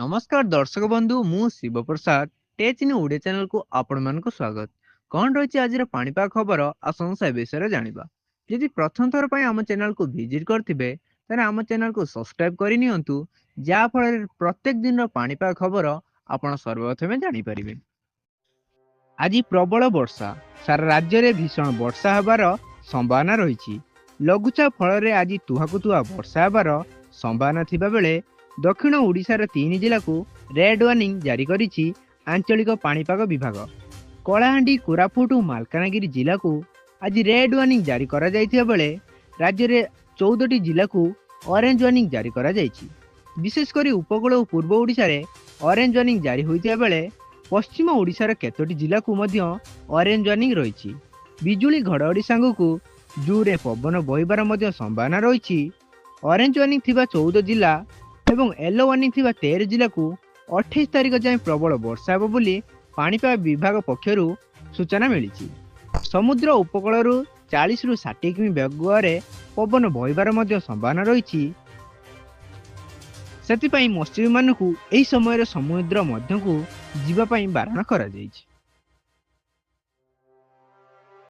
ନମସ୍କାର ଦର୍ଶକ ବନ୍ଧୁ, ମୁଁ ଶିବ ପ୍ରସାଦ, ଟେଚ୍ ଇନ୍ ଓଡ଼ିଆ ଚ୍ୟାନେଲକୁ ଆପଣମାନଙ୍କୁ ସ୍ୱାଗତ। କ'ଣ ରହିଛି ଆଜିର ପାଣିପାଗ ଖବର, ଆସନ୍ତୁ ସେ ବିଷୟରେ ଜାଣିବା। ଯଦି ପ୍ରଥମ ଥର ପାଇଁ ଆମ ଚ୍ୟାନେଲକୁ ଭିଜିଟ୍ କରିଥିବେ, ତାହେଲେ ଆମ ଚ୍ୟାନେଲକୁ ସବସ୍କ୍ରାଇବ୍ କରିନିଅନ୍ତୁ, ଯାହାଫଳରେ ପ୍ରତ୍ୟେକ ଦିନର ପାଣିପାଗ ଖବର ଆପଣ ସର୍ବପ୍ରଥମେ ଜାଣିପାରିବେ। ଆଜି ପ୍ରବଳ ବର୍ଷା, ସାରା ରାଜ୍ୟରେ ଭୀଷଣ ବର୍ଷା ହେବାର ସମ୍ଭାବନା ରହିଛି। ଲଘୁଚାପ ଫଳରେ ଆଜି ତୁହାକୁ ତୁହା ବର୍ଷା ହେବାର ସମ୍ଭାବନା ଥିବାବେଳେ ଦକ୍ଷିଣ ଓଡ଼ିଶାର 3 ଜିଲ୍ଲାକୁ ରେଡ୍ ୱାର୍ଣ୍ଣିଂ ଜାରି କରିଛି ଆଞ୍ଚଳିକ ପାଣିପାଗ ବିଭାଗ। କଳାହାଣ୍ଡି, କୋରାପୁଟ ଓ ମାଲକାନଗିରି ଜିଲ୍ଲାକୁ ଆଜି ରେଡ୍ ୱାର୍ଣ୍ଣିଂ ଜାରି କରାଯାଇଥିବା ବେଳେ ରାଜ୍ୟରେ 14ଟି ଜିଲ୍ଲାକୁ ଅରେଞ୍ଜ ୱାର୍ଣ୍ଣିଂ ଜାରି କରାଯାଇଛି। ବିଶେଷ କରି ଉପକୂଳ ଓ ପୂର୍ବ ଓଡ଼ିଶାରେ ଅରେଞ୍ଜ ୱାର୍ଣ୍ଣିଂ ଜାରି ହୋଇଥିବା ବେଳେ ପଶ୍ଚିମ ଓଡ଼ିଶାର କେତୋଟି ଜିଲ୍ଲାକୁ ମଧ୍ୟ ଅରେଞ୍ଜ ୱାର୍ଣ୍ଣିଂ ରହିଛି। ବିଜୁଳି ଘଡ଼ଘଡ଼ି ସାଙ୍ଗକୁ ଜୋରରେ ପବନ ବହିବାର ମଧ୍ୟ ସମ୍ଭାବନା ରହିଛି। ଅରେଞ୍ଜ ୱାର୍ଣ୍ଣିଂ ଥିବା 14 ଜିଲ୍ଲା ଏବଂ ୟେଲୋ ୱାର୍ଣ୍ଣିଂ ଥିବା 13 ଜିଲ୍ଲାକୁ 28 ତାରିଖ ଯାଏଁ ପ୍ରବଳ ବର୍ଷା ହେବ ବୋଲି ପାଣିପାଗ ବିଭାଗ ପକ୍ଷରୁ ସୂଚନା ମିଳିଛି। ସମୁଦ୍ର ଉପକୂଳରୁ 40ରୁ 60 କିମି ବେଗରେ ପବନ ବହିବାର ମଧ୍ୟ ସମ୍ଭାବନା ରହିଛି। ସେଥିପାଇଁ ମତ୍ସ୍ୟଜୀବୀମାନଙ୍କୁ ଏହି ସମୟରେ ସମୁଦ୍ର ମଧ୍ୟକୁ ଯିବା ପାଇଁ ବାରଣ କରାଯାଇଛି।